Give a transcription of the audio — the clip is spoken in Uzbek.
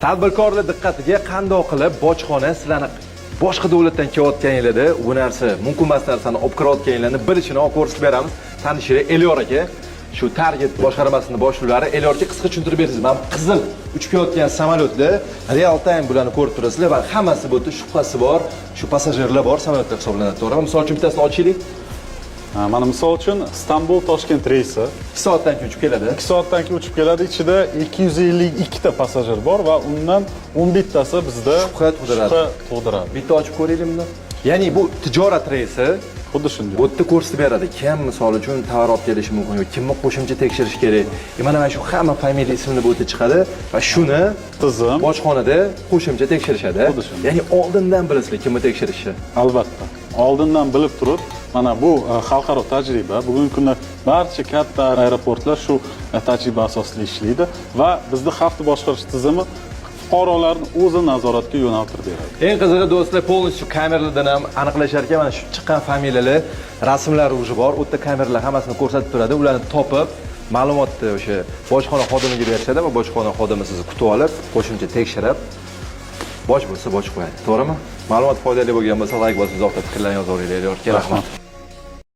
Tadbirkorlar diqqatiga: qandoq qilib bojxona sizlarni boshqa davlatdan kelayotganinglarda bu narsa mumkin emas narsani olib kirayotganinglarni bilishini olib ko'rsatib beramiz. Tanishinglar, Elyor aka, shu Target boshqarmasini boshliqlari. Elyor aka, qisqa tushuntirib bersangiz, mana bu qizil uchib kelayotgan samolyotlar, real time bularni ko'rib turasizlar va hammasi bu yerda shubhasi bor, shu passajirlar bor samolyotda hisoblanadi, to'g'rimi? Misol uchun, bittasini ochaylik. Ha, mana misol uchun Istanbul Toshkent reysi. 2 soatdan keyin uchib keladi. 2 soatdan keyin uchib keladi. Ichida 252 ta passajir bor va undan 11 tasi bizda shubha tug'diradi. Shubha tug'diradi. Bitta ochib ko'raylik buni. Ya'ni bu tijorat reysi. Xuddi shunday. Bu yerda ko'rsatib beradi, kim, misol uchun, tovar olib kelishi mumkin yoki kimni qo'shimcha tekshirish kerak. E mana shu hamma familiya, ismini bu yerda chiqadi va shuni Tizim bojxonada qo'shimcha tekshirishadi. Xuddi shunday. Ya'ni oldindan bilasizlar kimni tekshirishni. Albatta. Oldindan bilib turib, mana bu xalqaro tajriba. Bugungi kunda barcha katta aeroportlar shu tajriba asosida ishlaydi va bizni xavfni boshqarish tizimi fuqarolarni o'zi nazoratga yo'naltirib beradi. Eng qizig'i, do'stlar, полностью kameralardan ham aniqlashar ekan. Mana shu chiqqan familiyalar rasmlari уже bor. U yerda kameralar hammasini ko'rsatib turadi. Ularni topib, ma'lumotni o'sha bojxona xodimiga berishadi va bojxona xodimi sizni kutib olib, qo'shimcha tekshirib, boj bo'lsa, boj qo'yadi, to'g'rimi? Ma'lumot foydali bo'lgan bo'lsa, layk bosib, izohda fikrlarni yozaveringlar. Rahmat.